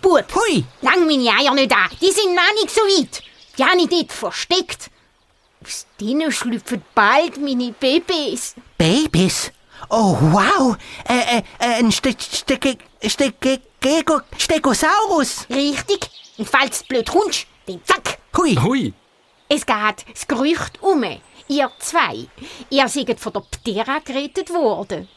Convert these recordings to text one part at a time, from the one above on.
Bub. Hui! Lang meine Eier nicht an, die sind noch nicht so weit. Die habe ich dort versteckt. Aus denen schlüpfen bald meine Babys. Babys? Oh, wow! Ein Stegosaurus! Richtig. Und falls du blöd kommst, dann zack. Hui! Hui! Es geht das Gerücht ihr zwei, ihr seid von der Ptera gerettet worden.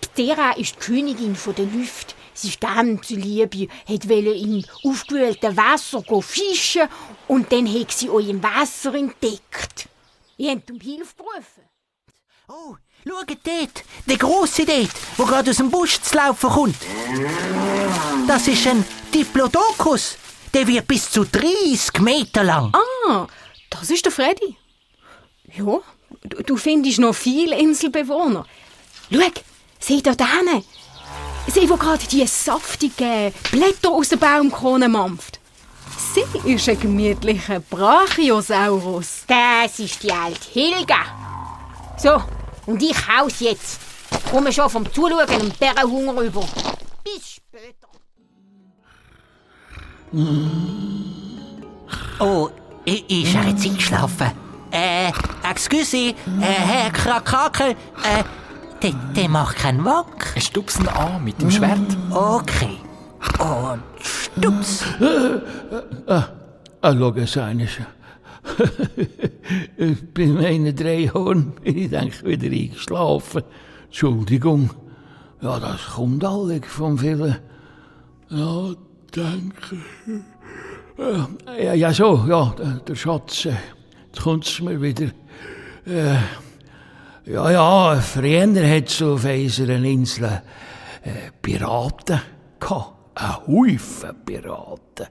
Ptera ist die Königin der Lüfte. Sie ist ganz liebe, wollte im aufgewühlten Wasser fischen und dann hat sie euch im Wasser entdeckt. Ihr habt um Hilfe gerufen. Oh, schaut dort! Der Grosse dort, der gerade aus dem Busch zu laufen kommt. Das ist ein Diplodocus. Der wird bis zu 30 Meter lang. Ah, das ist der Freddy. Ja, du findest noch viele Inselbewohner. Schau, sieh da hinten. Sieh, wo gerade die saftigen Blätter aus der Baumkrone mampft. Sie ist ein gemütlicher Brachiosaurus. Das ist die alte Helga. So, und ich haus jetzt. Komme schon vom Zuschauen und Bärenhunger über. Bis später. Oh, ist er jetzt eingeschlafen? Excuse, Herr Krakakel, der macht keinen Wack. Stupsen an mit dem Schwert. Okay. Und stups. Schau es eines. Bei meinen 3 Horn bin ich wieder eingeschlafen. Entschuldigung. Ja, das kommt alle vom vielen. Ja, danke. Ja, so, ja, der Schatz. Jetzt kommt es mir wieder. Ja, früher hat es auf unserer Insel Piraten gehabt. Ein Haufen Piraten.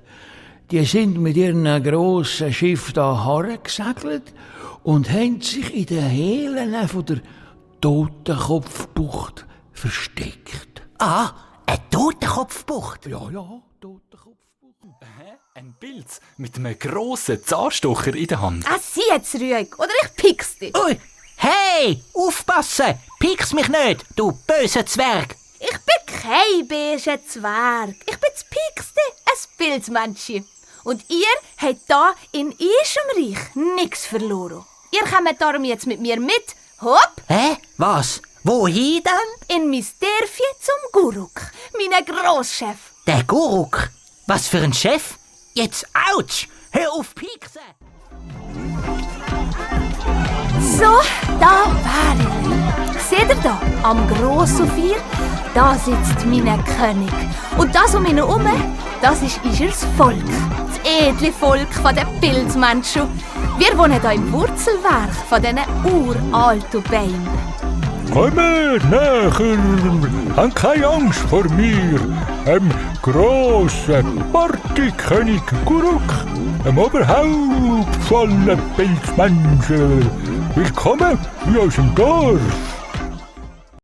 Die sind mit ihren grossen Schiff da hergesegelt und haben sich in den Hehlen von der Totenkopfbucht versteckt. Ah, eine Totenkopfbucht. Ja, Totenkopfbucht. Ein Pilz mit einem grossen Zahnstocher in der Hand. Sieh jetzt ruhig, oder ich pick's dich. Ui, hey, aufpassen! Pick's mich nicht, du böser Zwerg! Ich bin kein beiger Zwerg. Ich bin das Piekste, ein Pilzmensch. Und ihr habt da in ihrem Reich nichts verloren. Ihr kommt darum jetzt mit mir mit. Hopp! Hä? Was? Wohin dann? In mein Dörfchen zum Guruk, meinen Grosschef. Der Guruk? Was für ein Chef? Jetzt, ouch! Hör auf, pieksen! So, da wäre ich. Seht ihr da, am Grossophir? Da sitzt mein König. Und das um ihn herum, das ist unser Volk. Das edle Volk der Pilzmenschen. Wir wohnen hier im Wurzelwerk von diesen uralten Bäumen. Kommt näher, habt keine Angst vor mir, dem grossen Partykönig Guruk, dem Oberhaupt von den Pilzmenschen. Willkommen in unserem Dorf.